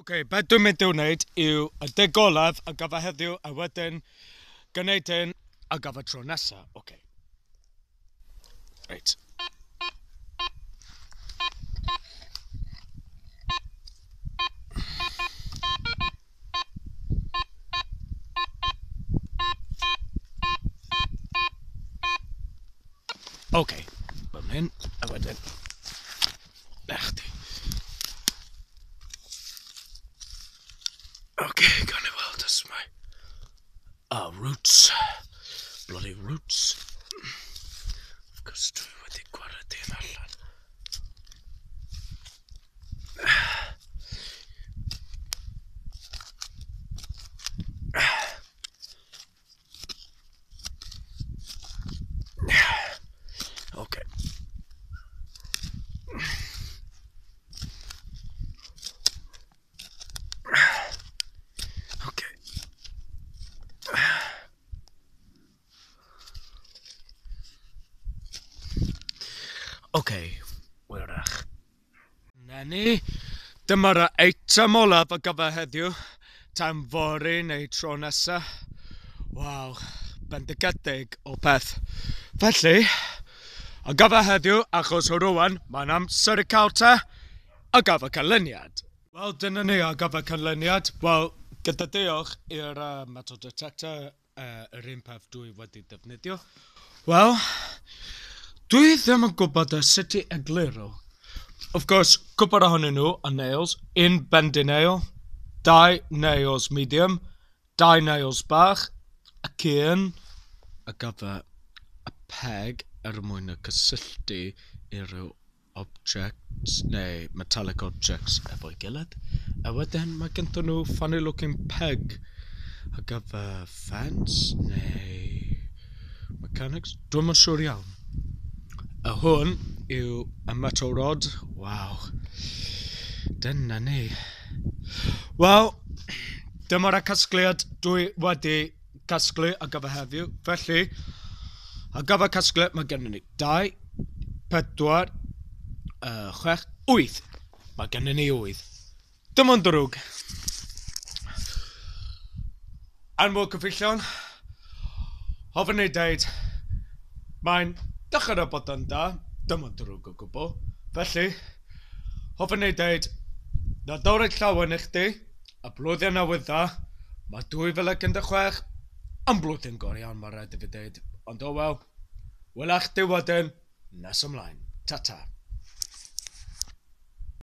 Ok, beth dwi'n mynd i'w wneud yw y deg olaf ar gyfer heddiw a wedyn gwneud hyn ar gyfer tro nesaf. Ok. Reit. Ok, fel hyn, a wedyn, na chdi. Ok, gawn ni weld os mae... Ah, roots. Bloody roots. Of course, dwi wedi gwared un allan. Ok. Ok. Ok, wyrach. Na ni. Dyma'r eitem olaf ar gyfer heddiw. Tan fory neu tro nesa. Waw, bendigedig o peth. Felly, ar gyfer heddiw, achos o rwan, mae'n amser i cael te ar gyfer canlyniad. Wel, dyna ni ar gyfer canlyniad. Wel, gyda diolch i'r metal detector, yr un peth dwi wedi defnyddio. Wel, dwi ddim yn gwybod y sut i egluro. Of course, cwpl ohonyn nhw yn nails. Un bendy nail, dau nails medium, dau nails bach, ac un ar gyfer y peg er mwyn y cysylltu unrhyw objects neu metallic objects efo'i gilydd. A wedyn mae gennym nhw funny looking peg ar gyfer fence neu mechanics. Dwi'm yn siŵr iawn. A hwn yw y metal rod. Waw. Dyna ni. Wel, dyma'r casgliad dwi wedi casglu ar gyfer heddiw. Felly, ar gyfer casgliad mae gennym ni 2, 4, 6, 8. Mae gennym ni 8. Dim ond drwg. Anwyl cyfeillion, hoffwn i dweud, mae'n dechrau bod yn da, dim ond drwg o gwbl. Felly, hoffwn i dweud, Nadolig llawen i chdi, a blwyddyn newydd dda. Mae 2016 yn blwyddyn go iawn, mae rhaid i fi dweud. Ond o wel, wela chdi wedyn, nes ymlaen. Ta-ta.